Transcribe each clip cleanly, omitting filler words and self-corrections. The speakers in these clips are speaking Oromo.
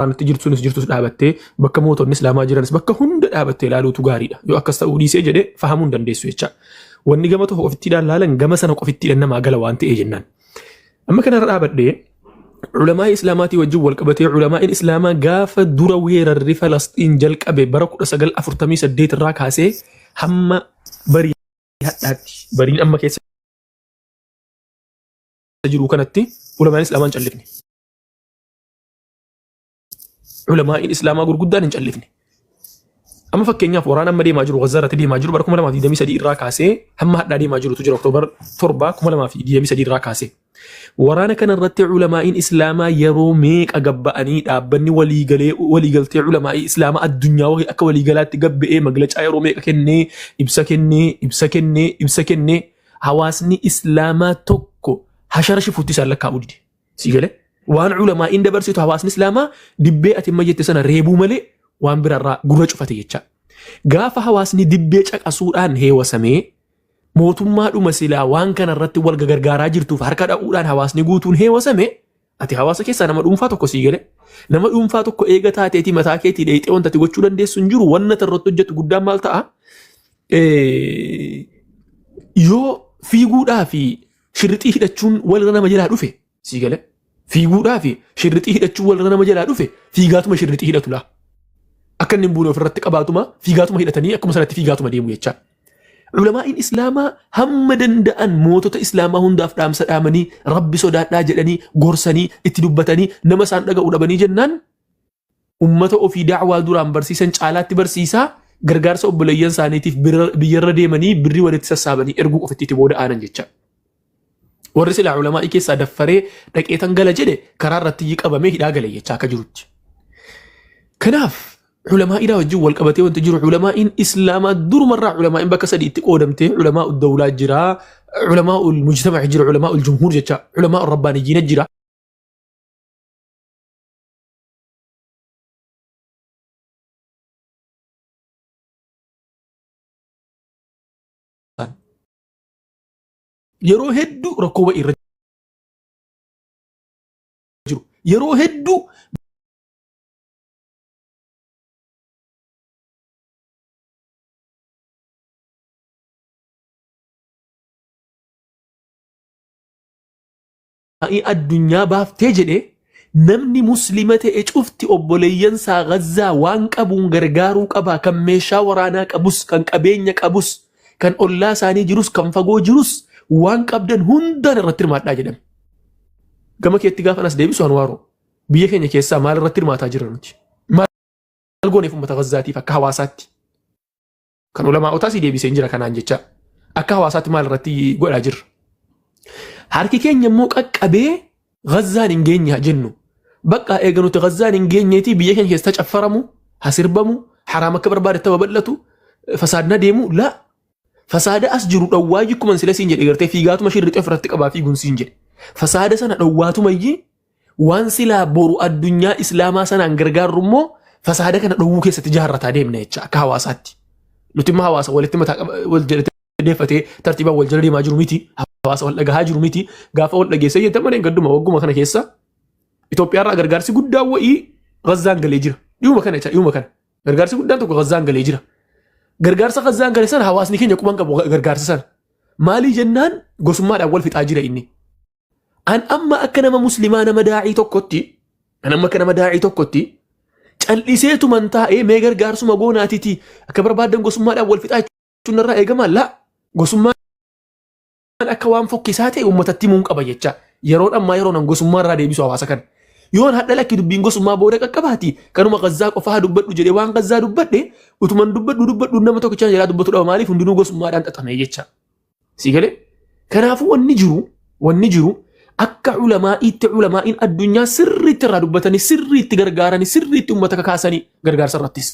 waraanatti jirtuunis jirtus dhaabattee bakka mootonni islaamaa jiranis bakka hunda dhaabattee ilaaluutu gaariidha. Yoo akkas ta'uu dhiisee jedhe fahamuu hin dandeessu jecha. Wanni gama tokko qofittiidhaan laalan gama sana qofittiidhaan namaa gala waan ta'ee jennaan. Amma kanarra dhaabadhee ulamaa islaamaatii wajjin wal qabatee ulamaa'iin islaamaa gaafa dura weerarri Falasxiin jalqabe bara 1948 irraa kaasee hamma barii hadhaatti bariin amma keessa jiru kanatti ulamaan islaamaa hin callifne. Ulamaa'iin islaamaa gurguddaan hin callifne. Amma fakkeenyaaf waraana amma deemaa jiru Gazzaa irratti deemaa jiru bara 2023 irraa kaasee hamma hadhaa deemaa jirutu jira Oktoobar 7 2023 irraa kaasee. Waraana kana irratti ulamaa'iin islaamaa yeroo meeqa gabba'anii dhaabbanni waliigalee waliigaltee ulamaa'ii islaamaa addunyaa wahii akka waliigalaatti gabba'ee maglacaa yeroo meeqa kennee ibsa kennee ibsa kennee ibsa kennee hawaasni islaamaa tokko hashara shifuutti isaan lakkaa'uu dide. Sii galee? Waan ulamaa'iin dabarsitu hawaasni islaamaa dibbee ati amma jette sana reebuu malee waan biraarraa gurra cufate jecha. Gaafa hawaasni dibbee caqasuudhaan heewasamee mootummaadhuma silaa waan kana irratti wal gargaaraa jirtuuf harka dha'uudhaan hawaasni guutuun heewasame ati hawaasa keessaa nama dhuunfaa tokko sii galee nama dhuunfaa tokko eega taateetii mataa keetii dheeyxee wanta ati gochuu dandeessu hin jiru wanna ati irratti hojjettu guddaan maal ta'a? Yoo fiiguudhaa fi shirrixii hidhachuun walirra nama jalaa dhufe sii gale fiiguudhaa fi shirrixii hidhachuun walirra nama jalaa dhufe fiigaatuma shirrixii hidhatu laa. Akka inni hin buune ofirratti qabaatuma fiigaatuma hidhatanii akkuma sanatti fiigaatuma deemu jechaa. Ulamaa'iin Islaamaa hamma danda'an mootota Islaamaa hundaaf dhaamsa dhaamanii rabbi sodaadhaa jedhanii gorsanii itti dubbatanii nama isaan dhaga'u dhabanii jennaan ummata ofii da'waa duraan barsiisan caalaatti barsiisaa gargaarsa obboleeyyan isaaniitiif biyyarra deemanii birrii walitti sassaabanii erguu qofatti itti booda aanan jecha. Warri silaa ulamaa'ii keessaa daffaree dhaqeetan gala jedhe karaa irratti qabamee hidhaa gale jecha akka jirutti. Kanaaf ulamaa'iidhaa wajjin wal qabatee wanti jiru ulamaa'iin islaamaa durumarraa ulamaa'iin bakka sadiitti qoodamtee ulamaa dawlaa jira, ulamaa mujtamaci jira, ulamaa jumhuur jecha, ulamaa rabbaaniyyiina jira. Yeroo hedduu rakkoo wa'ii irra jiru. Yeroo hedduu addunyaa baaftee jedhe namni muslima ta'e cufti obboleeyyan isaa Gazzaa waan qabuun gargaaruu qaba kan meeshaa waraanaa qabus kan qabeenya qabus kan ollaa isaanii jirus kan fagoo jirus waan qabdan hundaan irratti hirmaadhaa jedhame. Gama keetti gaafa as deebisu Anwaaroo biyya keenya keessaa maal irratti hirmaataa jirra nuti? Maal gooneef uummata Gazzaatiif akka hawaasaatti? Kan ulamaa'otaa si deebiseen jira kanaan jecha. Akka hawaasaatti maal irratti godhaa jirra? Harki keenya immoo qaqqabee Gazzaan hin geenye haa jennu. Bakka eega nuti Gazzaan hin geenyeetii biyya keenya keessa caffaramu, haa sirbamu, haraam akka barbaadetti babal'atu, fasaadna deemu laa. Fasaada as jiru dhowwaa jikkuma sila siin jedhe gartee fiigaatuma shirrixee ofirratti qabaa fiiguun siin jedhe. Fasaada sana dhowwaatuma iyyii Waan silaa boru addunyaa islaamaa sanaan gargaarru immoo fasaada kana dhowwuu keessatti jaarrataa deemna jecha akka hawaasaatti. Nuti immoo hawaasa walitti mataa wal jalatti deeffatee tartiibaan wal jala deemaa jiru miti. Hawaasa wal dhagahaa jiru miti. Gaafa wal dhageessee jettan malee gadduma wagguma kana keessa Itoophiyaarraa gargaarsi guddaan wa'ii Gazzaan galee jira. Dhiyuma kana jecha dhiyuma kana. Gargaarsi guddaan tokko Gazzaan galee jira. Gargaarsa Gazzaan gale sana hawaasni keenya quban qabu gargaarsa sana. Maalii jennaan gosummaadhaan wal fixaa jira inni. An amma akka nama muslimaa nama daa'ii tokkotti an amma akka nama daa'ii tokkotti cal'iseetuman taa'ee mee gargaarsuma goonaatiiti akka barbaaddan gosummaadhaan wal fixaa jechuun narraa eegamaa laa gosummaan akka waan fokkisaa ta'e uummatatti himuun qaba jecha yeroon ammaa yeroon an gosummaa irraa deebisu hawaasa kana. Yoon hadha lakki dubbiin gosummaa booda qaqqabaati kanuma Gazzaa qofaa haa dubbadhu jedhee waan Gazzaa dubbadhe utuman dubbadhu dubbadhu nama tokkicha jalaa dubbatu dhaba maaliif hundinuu gosummaadhaan xaxamee jecha. Sii galee? Kanaafuu wanni jiru wanni jiru akka ulamaa'iitti ulamaa'iin addunyaa sirriitti irraa dubbatanii sirriitti gargaaranii sirriitti uummata kakaasanii gargaarsa irrattis.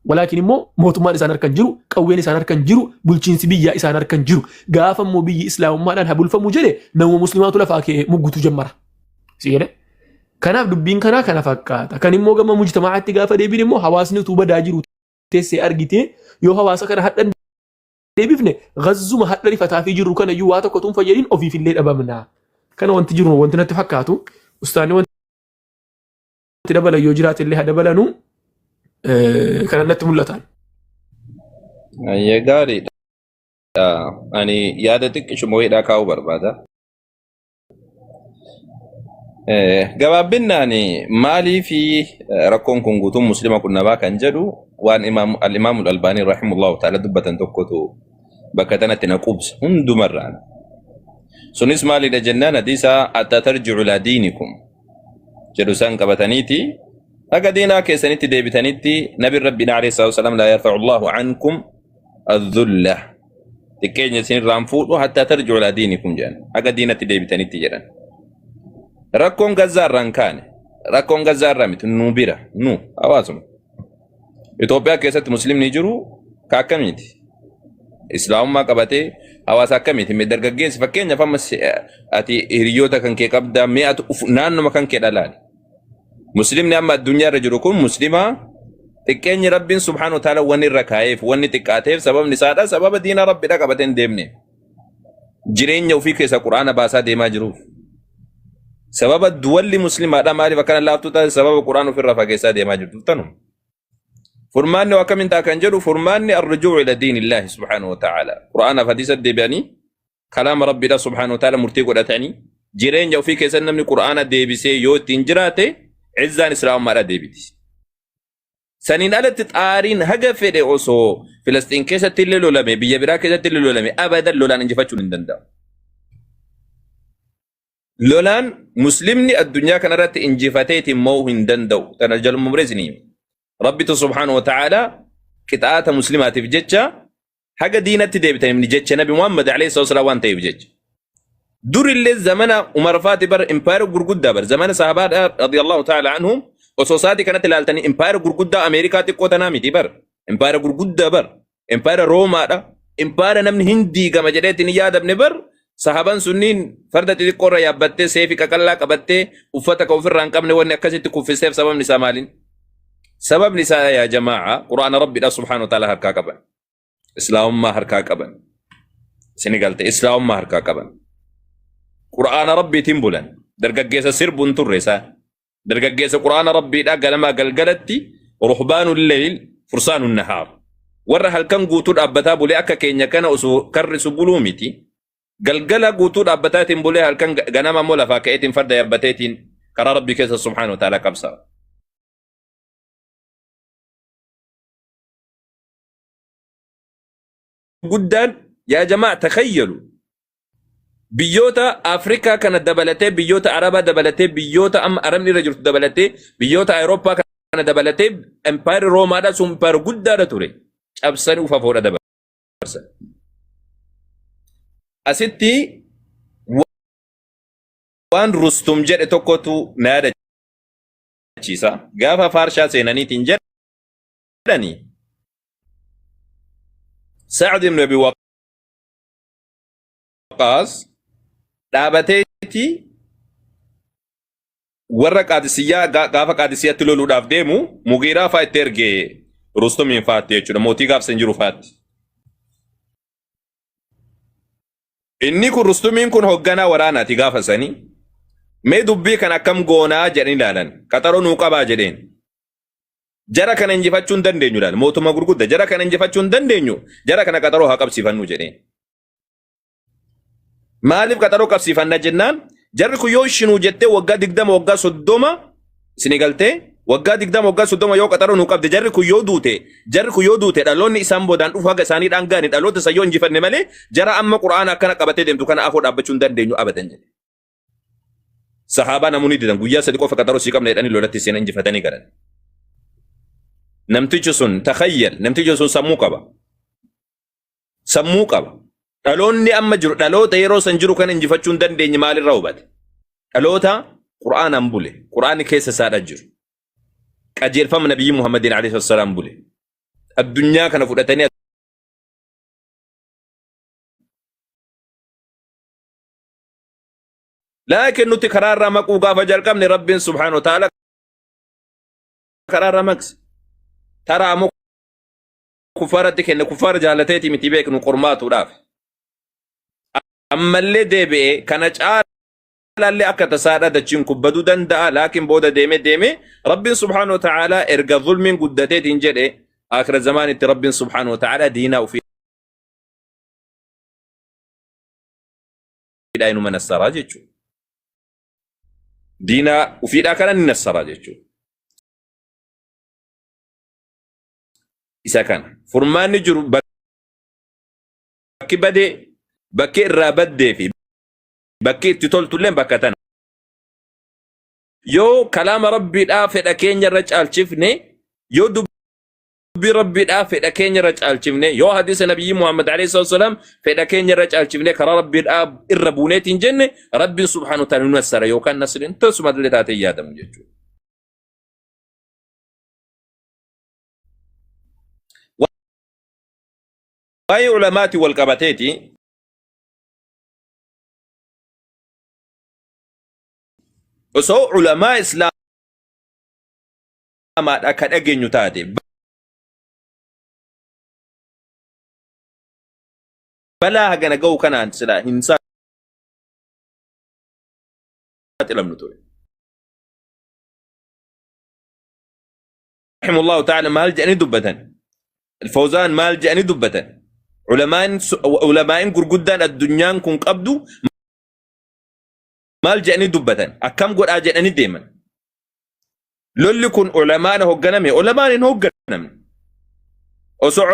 Walaakin immoo mootummaan isaan harka hin jiru, qawween isaan harka hin jiru, bulchiinsi biyyaa isaan harka hin jiru. Gaafa immoo biyyi islaamummaadhaan haa bulfamu jedhe nama muslimaatu lafaa ka'ee muggutu jammara. Sii galee? Kanaaf dubbiin kanaa kana fakkaata. Kan immoo gama mujtamaa'aatti gaafa deebiin immoo hawaasni utuu badaa jiru teessee argitee yoo hawaasa kana hadhan deebifne gazzuma hadha rifataafii jirru kana iyyuu waa tokko tun fayyadin ofiif illee dhabamna. Kana wanti jiru wanti natti fakkaatu ustaanni wanti Itti dabalan yoo jiraate illee haa dabalanu kana natti mul'atan. Ayyee gaariidha. Ani yaada xiqqishuma wayiidhaa kaa'uu barbaada. Gabaabbinnaan maalii fi rakkoon kun guutuun muslima qunnabaa kan jedhu waan imaam al-imaamul albaanii rahimullahu ta'ala dubbatan tokkotu bakka tanatti na quubsa hundumarraan. Sunis maalidha jennaan hadiisa hatta tarji'u ilaa diinikum jedhu isaan qabataniiti haga diinaa keessanitti deebitanitti nabi rabbiin alayhi salaatu wasalaam laa yarfa'u Allahu ankum adhulla xiqqeenya isin irraan fuudhu hattaa tarji'u ilaa diinikum jedhan haga diinatti deebitanitti jedhan. Rakkoon Gazzaa irraan kaane rakkoon Gazzaa irraa miti nu bira nu hawaasuma. Itoophiyaa keessatti muslimni jiru ka akkamiiti? Islaamummaa qabatee hawaasa akkamiiti? Mee dargaggeessi fakkeenyaaf amma ati hiriyoota kan kee qabdaa mee ati naannuma kan kee dhalaali. Muslimni amma addunyaa irra jiru kun muslima xiqqeenyi Rabbiin subhaanahu wa ta'ala wanni irra kaa'eef wanni xiqqaateef sababni isaadha sababa diina Rabbiidha qabatee hin deemne. Jireenya ofii keessa Qur'aana baasaa deemaa jiruuf. Sababa duwalli muslimaadha maaliif akkana laaftuu taate sababa Qur'aana ofirraa fageessaa deemaa jirtuuf tanuma. Furmaanni akkamiin ta'a kan jedhu furmaanni arrujuu ila diinillaahi subhaanahu wa ta'ala. Qur'aanaaf hadiisa deebi'anii kalaama Rabbiidha subhaanahu wa ta'ala murtii godhatanii jireenya ofii keessatti namni Qur'aana deebisee yoo ittiin jiraate izzaan islaamummaadha deebiti. Saniin alatti xaariin haga fedhe osoo Filasxiin keessatti illee lolame biyya biraa keessatti illee lolame abadan lolaan injifachuun hin danda'amu. Lolaan muslimni addunyaa kanarratti injifateetiin mo'uu hin danda'u. Tana jaluma muree isinii hima. Rabbitu subhaanahu wa ta'ala qixaata muslimaatiif jecha haga diinatti deebitan jecha Nabi Muhammad alayhi salatu wasalaam waan ta'eef jecha. Durillee zamana Umar faati bar impaayera gurguddaa bar zamana sahabaadha radiyallahu ta'ala anhum osoo sa'aatii kanatti ilaaltanii impaayera gurguddaa Ameerikaa xiqqoo tanaa miti bar impaayera gurguddaa bar impaayera Roomaadha impaayera namni hin diigama jedheetti hin yaadamne bar sahaban sunniin farda xixiqqoo irra yaabbattee seefi qaqallaa qabattee uffata ka ofirraa hin qabne wanni akkasitti kuffiseef sababni isaa maaliin? Sababni isaa yaa jamaa'a Qur'aana Rabbiidha subhaanahu wa ta'ala harkaa qaban. Islaamummaa harkaa qaban. Isini galte islaamummaa harkaa qaban. Qur'aana Rabbiitiin bulan. Dargaggeessa sirbu hin turre isaan. Dargaggeessa Qur'aana Rabbiidhaa ganamaa galgalatti ruhbaanul leyl fursaanun nahaar. Warra halkan guutuu dhaabbataa bulee akka keenya kana osoo karrisu buluu miti. Galgala guutuu dhaabbataatiin bulee halkan ganama immoo lafaa ka'eetiin farda yaabbateetiin karaa Rabbii keessa subhaanahu wa ta'ala qabsaa. Guddaan yaa jamaa takayyalu biyyoota Afrikaa kana dabalatee biyyoota Arabaa dabalatee biyyoota amma Arabni irra jirtu dabalatee biyyoota Awurooppaa kana dabalatee empaayerri Roomaadha sun empaayera guddaadha ture cabsanii ufafoodha dabarsan. Asitti waan Rustum jedhe tokkotu na yaadachiisa. Gaafa faarshaa seenaniitiin jedhani Sa'd ibn Abi Waqqaas dhaabateeti warra Qaadisiyyaa gaafa Qaadisiyyaatti loluudhaaf deemu Mugiiraa fa'aa itti erge Rustumiin fa'aatti jechuudha. Mootii gaafsa hin jiru fa'aatti. Inni kun Rustumiin kun hoogganaa waraanaati gaafa sanii. Mee dubbii kan akkam goonaa jedhanii ilaalan. Qaxaroo nuu qabaa jedheen. Jara kana injifachuu hin dandeenyu ilaala. Mootummaa gurgudda jara kana injifachuu hin dandeenyu. Jara kana qaxaroo haa qabsiifannu jedheen. Maaliif qaxaroo qabsiifanna jennaan jarri kun yoo ishinuu jettee waggaa 20 waggaa 30 isinii galtee waggaa 20 waggaa 30 yoo qaxaroo nuu qabde jarri kun yoo duute jarri kun yoo duute dhaloonni isaan boodaan dhufu haga isaanii dhaan gaani dhaloota isa yoo injifanne malee jara amma qura'aana akkana qabatee deemtu kana afoo dhaabbachuu hin dandeenyu abadan jedhe. Sahaabaa namoonni didan guyyaa 3 qofa qaxaroo sii qabna jedhanii lolatti seenan injifatanii galan. Namtichi sun takhayyal namtichi sun sammuu qaba. Sammuu qaba. Dhaloonni amma jiru dhaloota yeroo san jiru kan injifachuu hin dandeenye maalirraa hubate? Dhaloota Qur'aanaan bule. Qur'aanni keessa isaadha jiru. Qajeelfama Nabiyyi Muhammadiin alayhi salaam bule. Addunyaa kana fudhatanii Laakiin nuti karaa irraa maquu gaafa jalqabne Rabbiin subhaanahu wa ta'ala karaa irraa maqse. Taraa ammoo kuffaaratti kenne kuffaara jaalateeti miti beeknu qormaatuudhaaf. Ammallee deebi'ee kana caala. Laallee akka tasaadha dachiin kun baduu danda'a laakiin booda deeme deeme Rabbiin subhaanahu wa ta'aalaa erga zulmiin guddateetiin jedhe akira zamaanitti Rabbiin subhaanahu wa ta'aalaa diinaa ufiidhaa inuma nassaraa jechuudha. Diinaa ufiidhaa kana ni nassaraa jechuudha. Isa kana furmaanni jiru bakki badee bakki irraa baddee fi Bakki itti toltulleen bakka tana. Yoo kalaama Rabbiidhaa fedha keenya irra caalchifne, yoo dubbii Rabbiidhaa fedha keenya irra caalchifne, yoo hadiisa Nabiyyi Muhammad alayhi salaatu wasalaam fedha keenya irra caalchifne karaa Rabbiidhaa irra buuneetiin jenne Rabbiin subhaanahu wa ta'ala nu nassara yookaan nasriin tasuma illee taatee yaadamu jechuudha. Waa'ee ulamaatiin wal qabateeti osoo ulamaa islaamaadha ka dhageenyu taate balaa hagana ga'u kanaan silaa hin saaxilamnu ture. Rahimullahu ta'ala maal jedhanii dubbatan? Fawzaan maal jedhanii dubbatan? Ulamaan ulamaa'in gurguddaan addunyaan kun qabdu maal jedhanii dubbatan? Akkam godhaa jedhanii deeman? Lolli kun ulamaan hoogganame? Ulamaan hin hoogganamne. Osoo